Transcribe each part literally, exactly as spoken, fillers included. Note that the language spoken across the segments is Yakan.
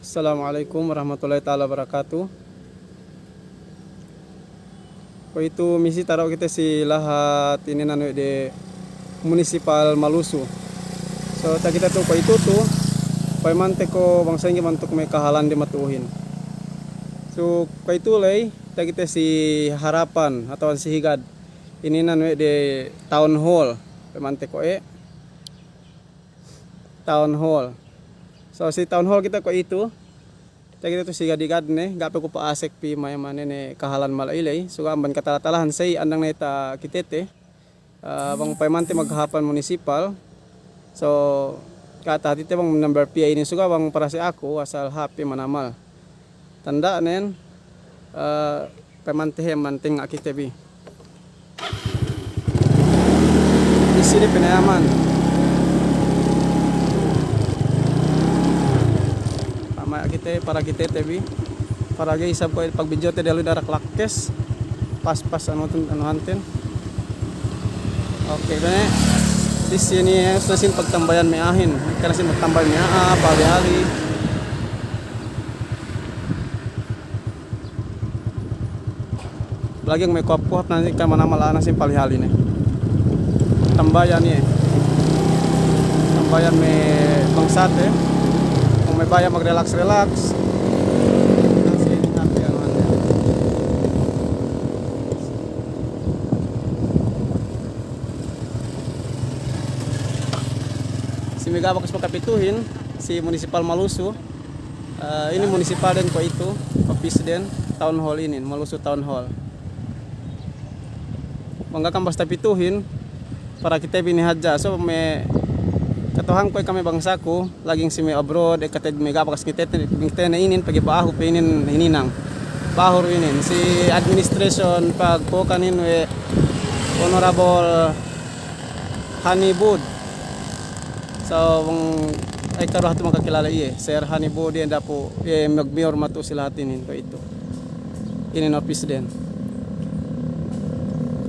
Assalamu alaikum warahmatullahi ta'ala wabarakatuh. Kuwe'itu misita du kite si lahat inin anu de Munisipal Maluso. So, takite tu kuwe'itu tu, payamante ko' bang sa'ingge bantuk me' kahalan de matu'uhin. So, kuwe'itu ley, takite si harapan atawa si higad inin anu de Town Hall, payamante ko' e. Town Hall. So, si Town Hall kite kuwe'itu. Takite tu si higad-higad ne, ga' pe ku pa'asek pī mayam ane ne kahalan mala'i ley. So, ga' amban katala-talahan sey andang ne takitete. Ah, bang payamante maghapan munisipal. So, ga' tahatite bang number piye inin, so ga' bang para si aku, asal hāp pe manamal. Tanda'nen, eh, payamante he mantenga' kite bi. Isi de pinayaman. Pamaya' kite, para kitete bi. Para ga'i isab kuwe' pagbidjote diyalu darak lakkes. Pas-pas anu tun, anu hanten. Oke, bene. Di sini, eh, na sin pagtambayan me' a'ahin. Ekka na sin pagtambayan me' a'a, pahali-hali. Lagi' me' kohap-kohap na ekka manamal a'a na sin pahali-hali ne. Tambayan iye. Tambayan me' bangsate. Bang me' baya' magrelaks-relaks. Na sin happy anu ande. Si me' ga' bakas makapituhin, si Munisipal Maluso. Eh, inin munisipal den kuwe'itu, opis den, town hall inin, Maluso Town Hall. Bang ga' kam basta pituhin, para kite bi ne hadja. So, me' kata'uhanku ekka me' bangsaku, lagi' si me' abroad, ekka te'ed me' ga' bakas ngitete, ngitene inin, pegge' ba'ahu pe inin hininang. Ba'ahu du inin. Si administration pagpokanin we' Honorable Hani Bud. So, bang ekka du hatu makakilale iye, Sir Hani Bud iye dapu', iye magmayor matu'u si lahat inin kuwe'itu. Inin opis den.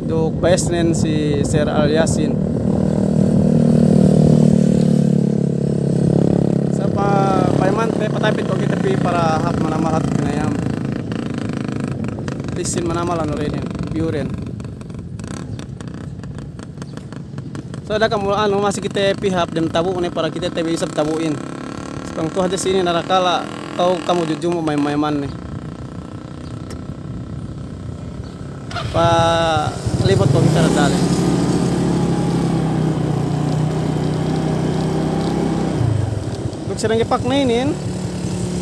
Duk bayesnen si Sir Al Yasin. Sa pa, payamante patapit ko' kite pī para hāp manamal hatu pinayam. Lisin manamal anu renen, view den. So, da'a kamu anu, masi kite pī hap dem tabu' ne para kitete bi isab tabu'in. Bang tu'u hadja sinin arakala' ka'u kamu jujumu' mayam-mayaman ne. Palibut ko' kite dale. Duk si dangkepak ne inin,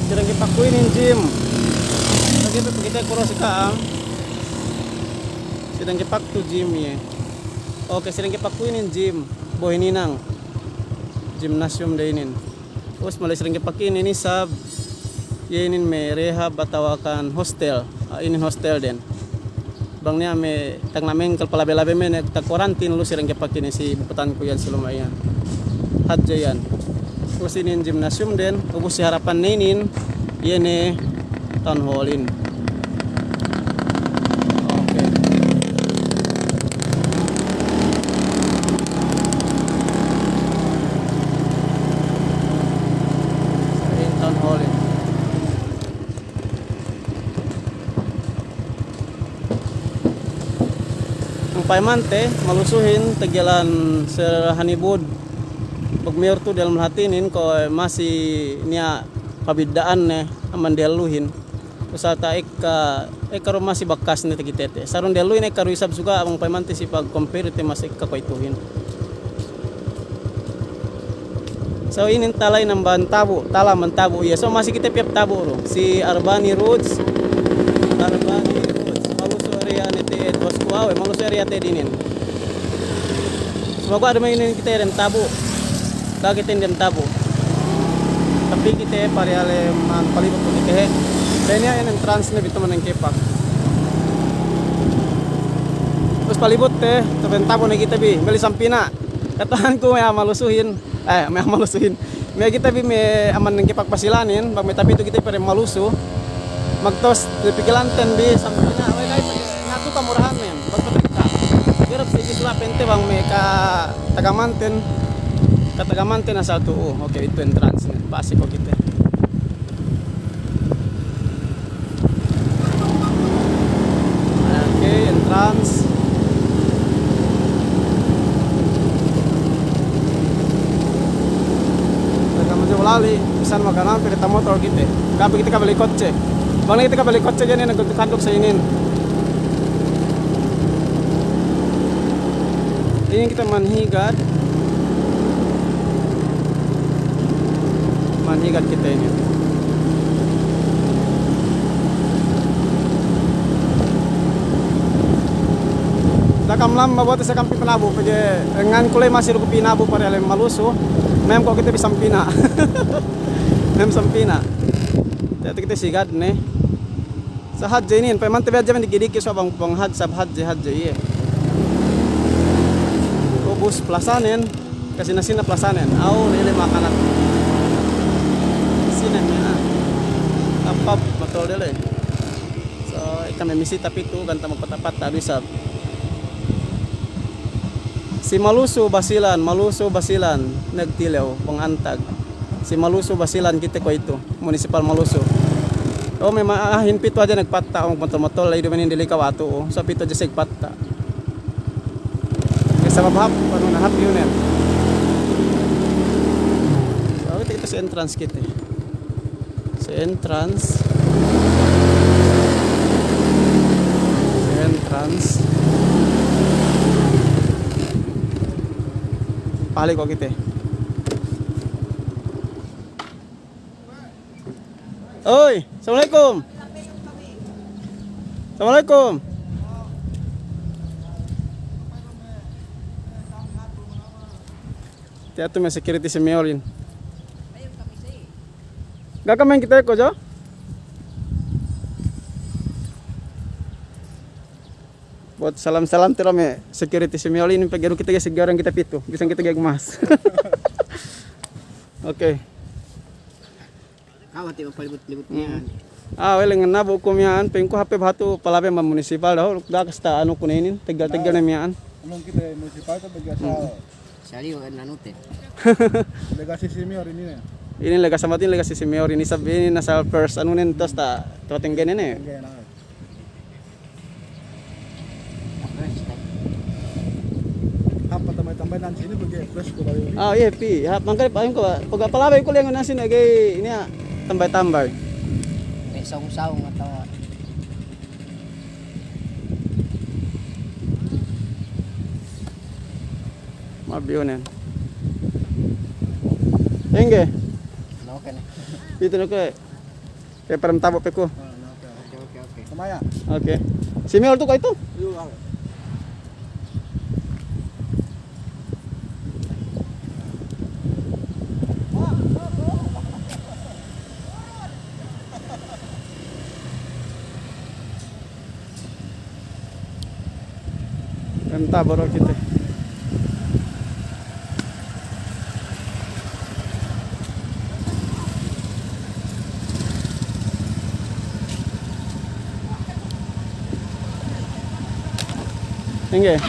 si dangkepak ku inin gym. Lagi' tu kite kuro si ka'am. Si dangkepak tu gym iye. Oke, si dangkepak ku inin gym, bohe' hininang. Gymnasium de inin. Ubus mala'i si dangkepak inin isab, iye inin me' rehab atawa kan hostel. Ah, inin hostel den. Bang niya' me' tagna' mengkel palabe-labe me' ne tagkuwarantin lu si dangkepak inin si bukutanku iyan si luma' iyan. Hadja iyan. Ubus inin gymnasium den, ubus si harapan ne inin, iye ne town hall in. Oke. Iye ne town hall in. Bang payamante, malusuhin, tegelan Sir Hani Bud magmayor tu diyalem lahat inin, kuwe' masi niya' pabidda'anne amban dehelluhin. Usata ekka, ekka du masi bakas ne takitete. Sarun dehelluhin ekka du isab suga' bang payamante si pag-compare te masi ekka kuwe'ituhin. So, inin tala inin amban tabu', tala amban tabu', iye. So, masi kite pī hap tabu' du. Si Arbani Roads, Arbani Roads, Maluso area ne te'ed, bosku awe', Maluso area te'ed inin. Sumaguwa' duma'in inin kite dem tabu'. Da'a kite dem tabu'. Tapi kite pariyale man palibut tu kite he'. Deni iyan entrance ne bi tu man dangkepak. Ubus palibut te, tu dem tabu' ne kite bi. Meli sampina'. Kata'uhanku me' a'a malusuhin. Eh, me' a'a malusuhin. Me' kite bi me' amban dangkepak Basilanin, bang me' tapitu kite pere malusu. Magtos, pikilanten bi, sampina', we' kay, ngatu kamurahannen, bang patekka. Hirap si Isla pente bang me' katagamanten, katagamanten asal tu'u. Oke, itu entrance ne. Pasi ko' kite. Bali', bisan maghanap pe kite motor kite. Ga' pe kite kabali kotse. Bang ne kite kabali kotse, ga'i ne nagkaduk-kaduk sa inin. Inin kite manhigad. Manhigad kite inin. Da'a kam lamba buwat sa kam pī pinabu, pegge' ngan ku la'i masi du ku pinabu pare' lem Maluso, mem ko' kite bi sampina'. Mem sampina'. Tiya' tu kite sigad ne. Sa hadje inin, pemante bi hadje men diki'-diki' so bang, bang hadje, sab hadje, hadje iye. Ubus plasanen, kasina-sina plasanen. Aw, lele makanak. Sinen me' a'a. Tapap, matol dele. So, ika me' misita pitu, ganta' magpata'-pata' du isab. Si Maluso Basilan, Maluso Basilan, nagtilew, pangantag. Si Maluso Basilan kite kuwe'itu, Munisipal Maluso. O, me' ma'ahin pitu hadja nagpata', o, magmotol-motol, la'i duma'in dili' kawatu, o. So, pitu hadja siye nagpata'. Sabab hāp, anu na, hāp iyunen. So, kite, kite si entrance kite. Si entrance. Si entrance. Pahali' ko' kite. Oy, assalamualaikum. Assalamualaikum. Tiya' tu me' security si Mayorin. Ga' kam ma'in kite ko' jo? Buwat salam-salam tiya' me' security si Mayorin, pegge' du kite ga'i sigurang kite pitu, bisan kite ga'i gumas. Oke. Kawati magpalibut-libut miya'an. Hmm. Ah, we'ey, lengan nabu' ku miya'an, pa'inku hāp pe bahatu palabey amban munisipal dahu', ga' kasta anu ku ne inin, tegal-tegal ne miya'an. Ulung kite munisipal tu bagi asal. Hmm. Saliyu, eh, nanute. Legasi si Mayor inin ne. Inin legasi, matin legasi si Mayor inin, sab inin asal first anu nen, tos ta, tatingge ne ne. Tingge ne. Hāp patambay-tambay nan sini pegge' fresh ku bali. Ah, iye, pī. Hāp, mangkali pa'inku, pegge' palabey ku lengan nan sini ga'i inin, ah, tambay-tambay. Me' saung-saung atawa. Mabiunen. Tingge. Na, oke ne. Itu ne, oke. Ke, parem tabu' pe ku. Ah, na, oke. Oke, oke, oke. Kamaya. Oke. Si Mayor tu kuwe'itu? Iyo, ah. Parem tabu' du kite. Tingge.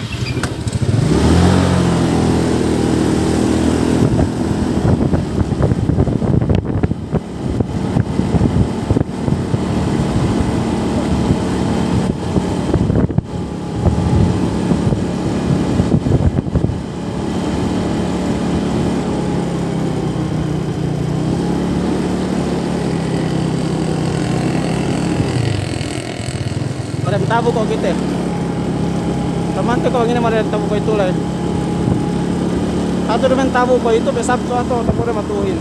Marem tabu' ko' kite. Tamante ko' bang ine marem tabu' ko' itu la'i. Hatu duma'in tabu' ko' itu, pe Sabtu hatu, tabu' de matuhin.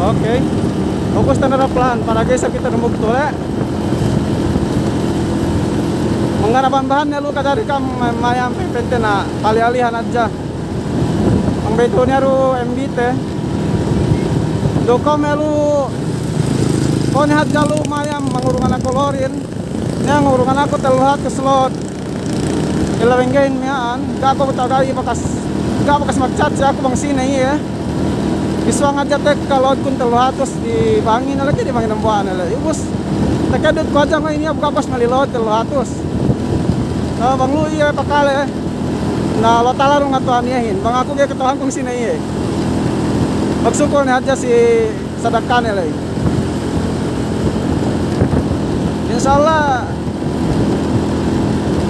Oke. Ubus tanara plan, para ga'i isab kite dumugtu le. Mangga' na bahan-bahan ne lu, kajari kam mayam pe pente na pali-alihan hadja. Bang betu ne du embite. Duk kam elu, ko' ne hadja lu mayam, mangurungan aku lorin. Niya' ngurungan aku tellu hatus load. Ella benggehin miya'an, ga' ku ta'u ga'i bakas, ga' bakas magchat si aku bang sine iye. Isuwang hadja tekka load kun tellu hatus, dibangin ne lagi', dibangin dambuwa'an ne lagi'. Ubus, takedut ku hadja nga'in iye, ga' ku mali load tellu hatus. Na bang lu iye pakale, na lu tala du ngatuhan iyehin. Bang aku ga'i kata'uhan ku bang sine iye. Magsukul ne hadja si sadakane ley. Insya Allah,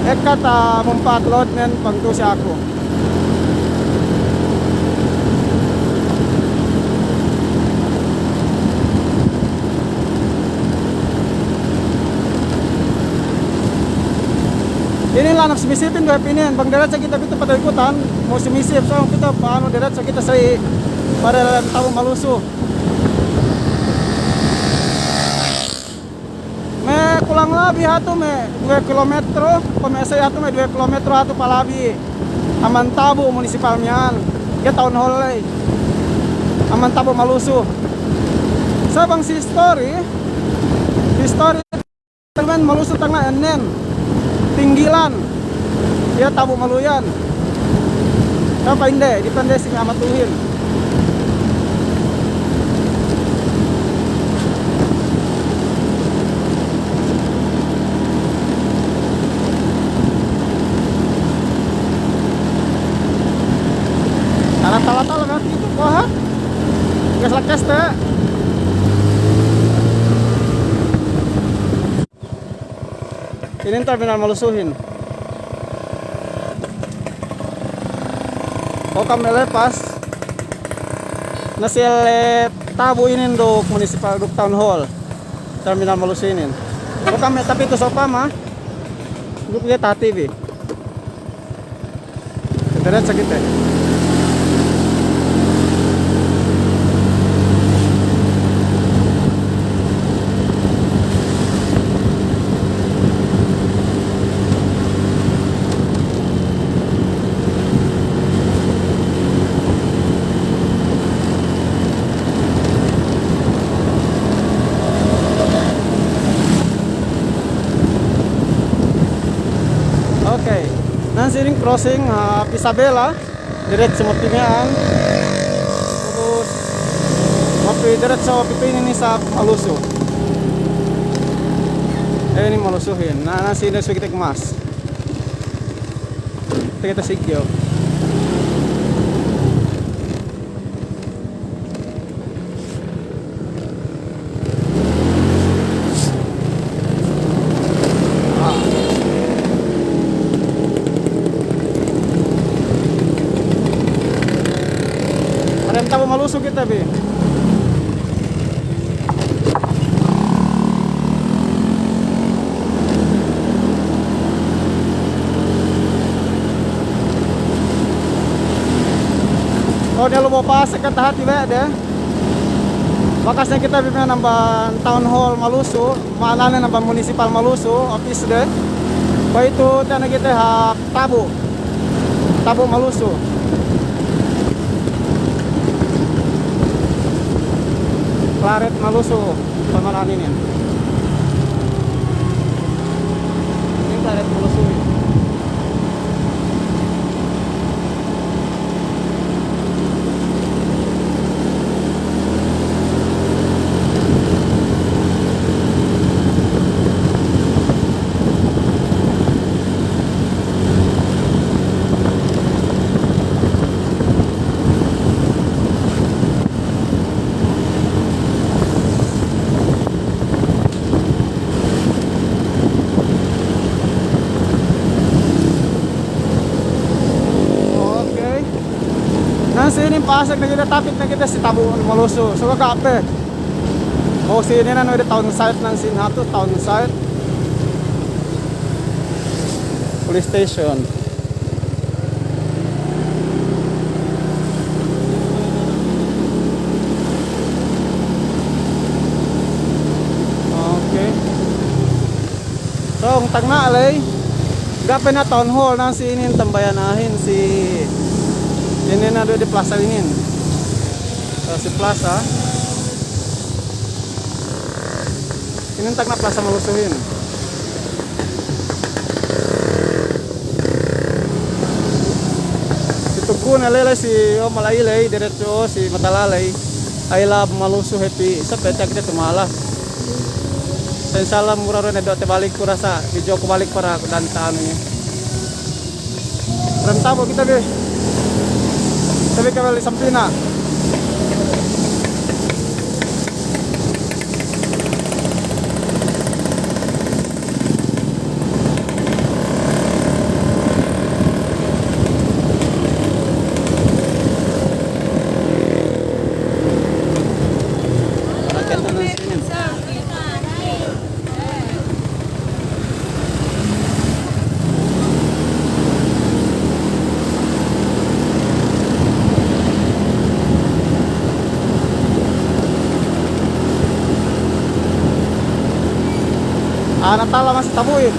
ekka tamumpaat load nen pangtu'u si aku. Inin lanak sumisipin du hep inin, bang diretso kite pitu pataikutan, mu sumisip, so pitu pa anu diretso kite sa'i pare Tabu Maluso. Me' kulang labi hatu me' duwe kilometro, pamese hatu me' duwe kilometro hatu palabi amban Tabu munisipal miya'an, ga'i town hall ley. Amban Tabu Maluso. Sa' bang si history, history Maluso tagna' ēnnen, tinggilan. Iye Tabu Maluso iyan. Sa' pa'inde, depende si me' a'a matu'uhin. Tala-tala-tala, berarti itu, wah. Gas lakes te. Inin Terminal Malusohin. O ka'am me' lepas, na si ellew Tabu inin duk munisipal duk town hall. Terminal Maluso inin. O ka'am me' tapitu sopama, duk iye tahati bi. Diretso kite. Okey. Nan sinin crossing, ah, Isabela. Diretso mapi miya'an. Terus mapi diretso mapi inin isab Maluso. Eh, inin Malusohin. Na, na sinin subey kite kemas. Kite, kite sigyo. Pare Tabu Maluso kite bi. O, ne lubo pasek ke tahati we' de. Bakas ne kite bi me' amban Town Hall Maluso, ma'ananen amban Municipal Maluso, office de. Kuwe'itu tiya' ne kite hap Tabu. Tabu Maluso. Claret Maluso, pamalan inin. Inin Claret Maluso. Okey. Na, sinin pasek ne kite, tapit ne kite si Tabu Maluso. So, kakape. O, sinin anu, ede town site nan sinin hatu, town site. Police station. Okey. So, tagna' ley, ga' pe ne town hall nan si inin tambayan a'ahin si inin adu di plaza inin. So, si plaza. Inin tagna' Plaza Malusohin. Si Tugu ne ley, ley si, o, mala'i ley, diretso si Matalaley. I love Maluso, happy. Sa' pe tiya' kite tumala. Insya Allah mura du ne du te balik ku rasa. Video ku balik para ku dan ta'anu iye. Rentabu kite bi. Tabi' ke balik sampina. Ana tala masi tabu'in.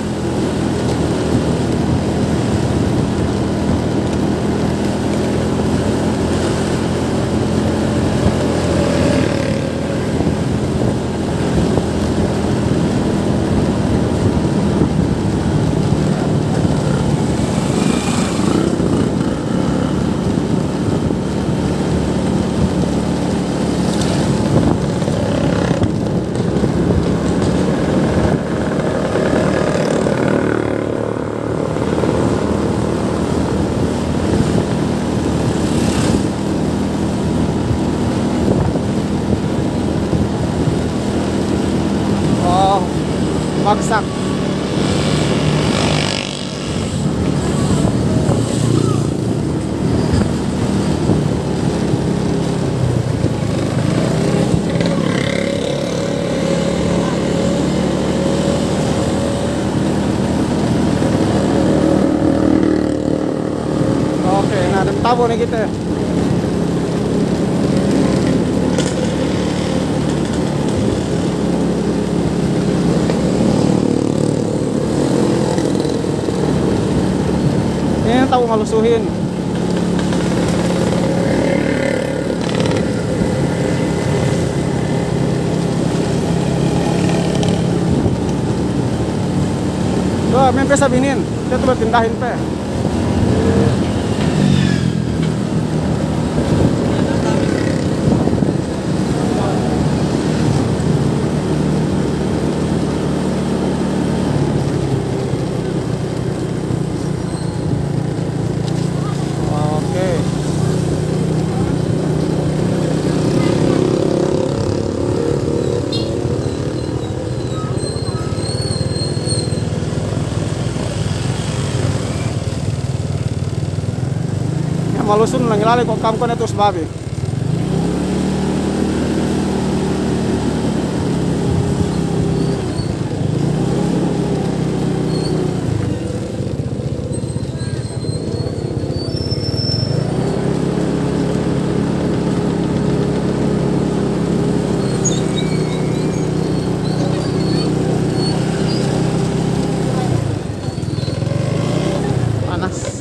Oh, bagsak. Oke, na, dem tabu' ne kite. Inin tabu' malusuhin. Duwa, miya'an pe sabinin. Kite tu'u batindahin pe. Oke. Iye malusun, nangilale ko' kam ko' ne tu'u sababi. Panas.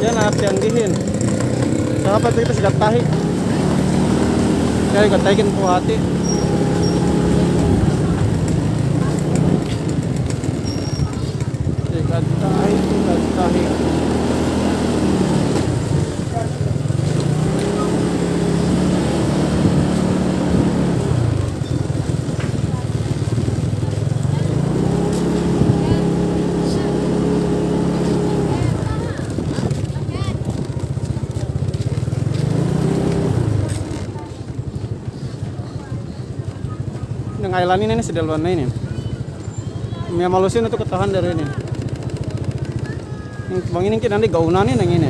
Iyan hāp tiyanggihin. Sangapa' tu kite sikat tahik. Kaya sikat tahikin pu hati'. Sikat tahik, sikat tahik. Nang island inin si dalwanne inin. Miyamalusin itu katahan dari ini. Bang inin kite nandi gaunan inin.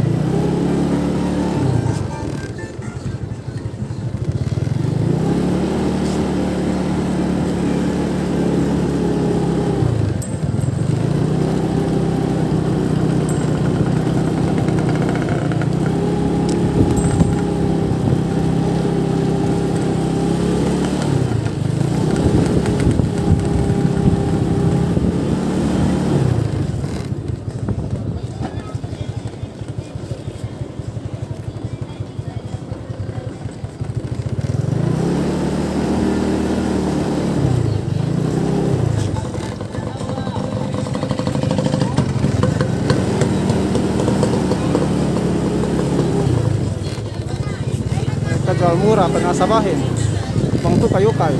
Kajal mura, panasabahin. Bang tu kayu-kayu.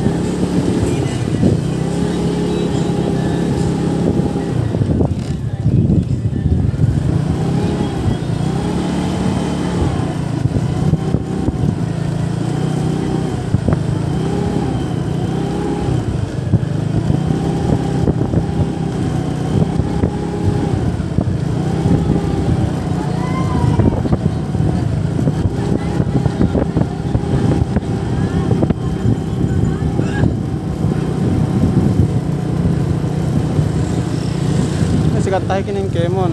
Sikat tahi' kinin kēmon.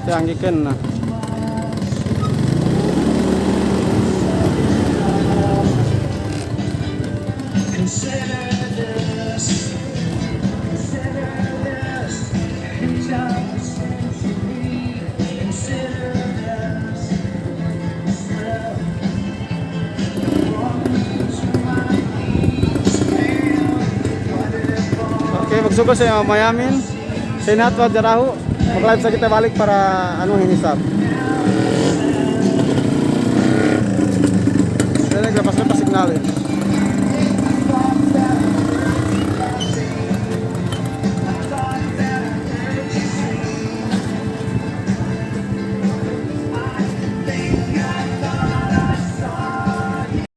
Tiyanggiken na. Oke, magsukul sa mayamin. Sa inat wa jarahu, mag-live sa kite balik para anu hinisab. Dene lepas-lepas signalin.